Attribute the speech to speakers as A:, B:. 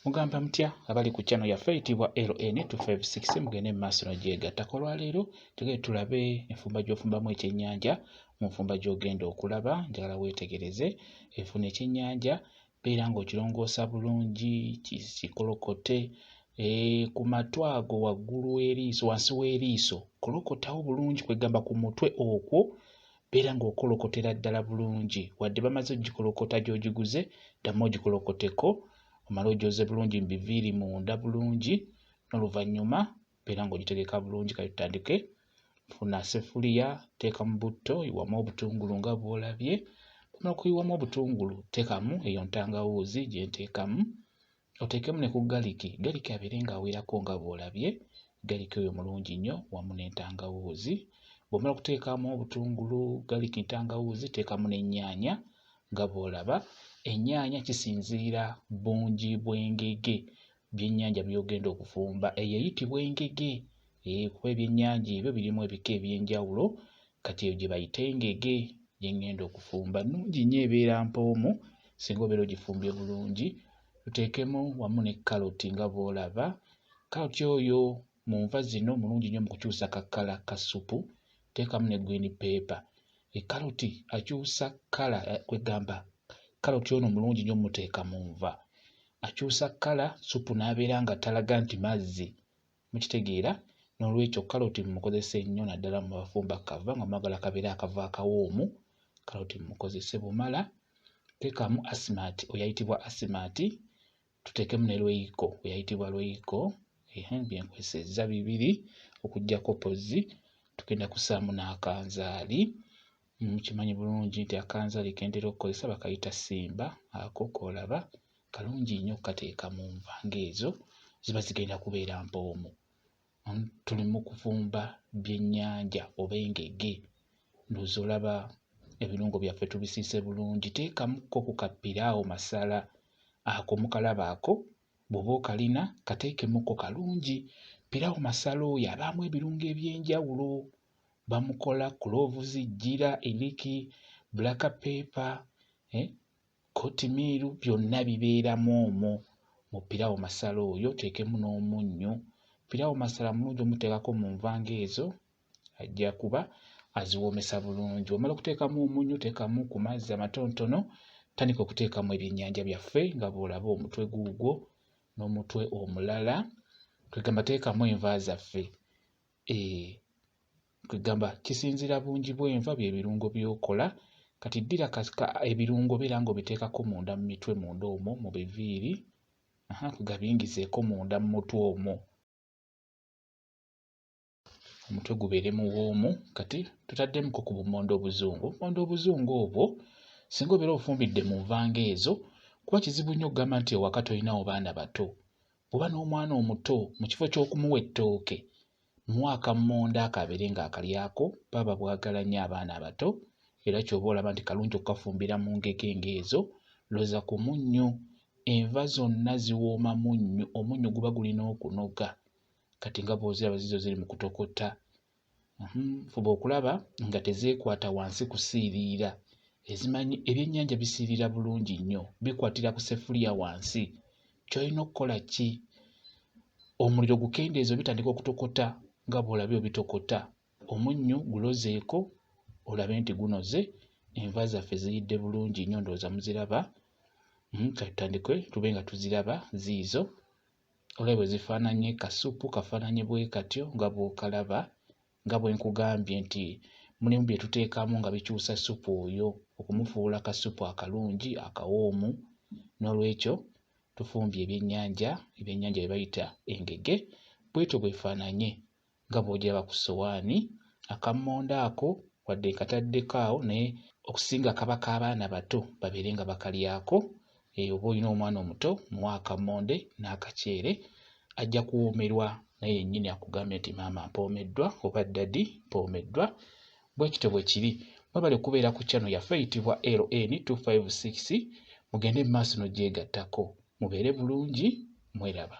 A: Mugamba mutya abali ku channel yaffe eyitibwa LN256? Mugende mu maaso nogyegattako. Olwaleero tugende tulabe enfumba gy'ofumbamu ekyennyanja. Mu nfumba gy'ogenda okulaba, njagala weetegereze efuna ekyennyanja, beera ng'okirongoosa bulungi, kikolokote ku matu ago waggulu w'eriiso, wansi w'eriiso kolokotawo bulungi, kwegamba ku mutwe okwo beera ng'okolokotera ddala bulungi. Wadde bamaze ogikolokota gy'ogiguze, ddamu ogikolokoteko, omale ogyoze bulungi mu biviiri munda bulungi, n'oluvannyuma beera ng'ogitegeka bulungi. Kale tutandike. Funa ssefuliya, teekamu butto, yiwamu obutungulu nga bw'olabye. Bw'omala okuyiwamu obutungulu, teekamu eyo ntangawuuzi gye nteekamu, oteekemu ne ku garlic. Garlic abeere ng'awerako nga bw'olabye. Garlic oyo mulungi nnyo wamu n'entangawuuzi. Bw'omala okuteekamu obutungulu, garlic, ntangawuuzi, teekamu n'ennyaanya nga bw'olaba. Ennyaanya kisinziira bungi bw'engege, byennyanja by'ogenda okufumba. Eyo eyitibwa engege, kuba ebyennyanja ebyo birimu ebika eby'enjawulo. Kati eyo gye bayita engege gye ŋŋenda okufumba nnungi nnyo, ebeera mpoomu singa obeera ogifumbye bulungi. Tuteekemu wamu ne kkaloti nga bw'olaba. Kkaloti oyo mu nva zino mulungi nnyo mu kukyusa ka kkala ka ssupu. Teekamu ne green pepper. Ekkaloti akyusa kkala, kwegamba kkaloti ono mulungi nnyo mmuteeka mu nva, akyusa kkala ssupu n'abeera nga talaga nti mazzi. Mukitegeera? N'olwekyo kkaloti mumukozese nnyo, naddala mu bafumba kava nga mwagala kabeere akava akawoomu, kkaloti mumukozese. Bw'omala teekamu asimaati oyo ayitibwa asimaati, tuteekemu ne Royco oyo ayitibwa Royco. Bye nkozesezza bibiri okuggyako pozzi. Tugenda kussaamu n'akanzaali. Mukimanyi bulungi nti akanzaali ke ntera okukozesa bakayita Simba, ako k'olaba kalungi nnyo okukateeka mu nva ng'ezo, ziba zigenda kubeera mpoomu. Tuli mu kufumba byennyanja oba engege. Ndowooza olaba ebirungo byaffe tubisiise bulungi. Teekamukko ku kapiraawo masala ako, mukalaba ako, bw'oba okalina kateekemukko, kalungi. Piraawo masala oyo abaamu ebirungo eby'enjawulo, bamukola cloves, jjira, iliki, black pepper, kootimiiru, byonna bibeeramu omwo mu piraawo masala oyo. Oteekemu n'omunnyo. Piraawo masala mulungi omuteekako mu nva ng'ezo, ajja kuba aziwoomesa bulungi. Bw'omala okuteekamu omunnyo, teekamu ku mazzi amatonotono, tandika okuteekamu ebyennyanja byaffe nga bw'olaba, omutwe guugwo n'omutwe omulala. Kwegamba teekamu enva zaffe. Kwegamba kisinziira bungi bw'enva bye birungo by'okola. Kati ddira ebirungo, beera ng'obiteekako munda mu mitwe, munda omwo mu biviiri, kwegamba biyingizeeko munda mu mutwe omwo, omutwe gubeere muwoomu. Kati tutaddemuko ku bummonde obuzungu. Obumonde obuzungu obwo singa obeera obufumbidde mu nva ng'ezo, kuba kizibu nnyo okugamba nti ewaka tolinawo baana bato. Bw'oba n'omwana omuto, mu kifo ky'okumuwa ettooke, muwe akammonde ako abeere ng'akalyako, baba bwagala nnyo abaana abato. Era ky'oba olaba nti kalungi okukafumbira mu ngege ng'ezo. Loza ku munnyo, enva zonna ziwooma munnyo, omunnyo guba gulina okunoga. Kati nga bw'oziraba ziizo ziri mu kutokota. Fuba okulaba nga tezeekwata wansi kusiiriira. Ezimanyi ebyennyanja bisiirira bulungi nnyo, bikwatira ku ssefuliya wansi. Ky'olina okukola ki? Omuliro gukendeeze, bitandika okutokota nga bw'olabye obitokota. Omunnyo gulozeeko olabe nti gunoze. Enva zaffe ziyidde bulungi nnyo, ndowooza muziraba. Kati tutandike tube nga tuziraba ziizo. Olabye bwe zifaananye, kasupu kafaananye bwe katyo nga bw'okalaba. Nga bwe nkugambye nti mulimu bye tuteekamu nga bikyusa ssupu oyo okumufuula kasupu akalungi akawoomu. Noolwekyo tufumbye ebyennyanja, ebyennyanja bye bayita engege, bw'etyo bw'efaananye nga bw'ogiraba ku ssowaani. Akammonde ako wadde nkataddeko awo, naye okusinga kaba k'abaana bato babeere nga bakalyako. Oba olina omwana omuto, muwe akammonde n'akaceere, ajja kuwoomerwa naye yennyini akugambe nti maama mpoomeddwa oba daddy mpoomeddwa. Bwe kityo bwe kiri. Mwebale kubeera ku channel yaffe eyitibwa LN256. Mugende mu maaso n'ogyegattako. Mubeere bulungi, mweraba.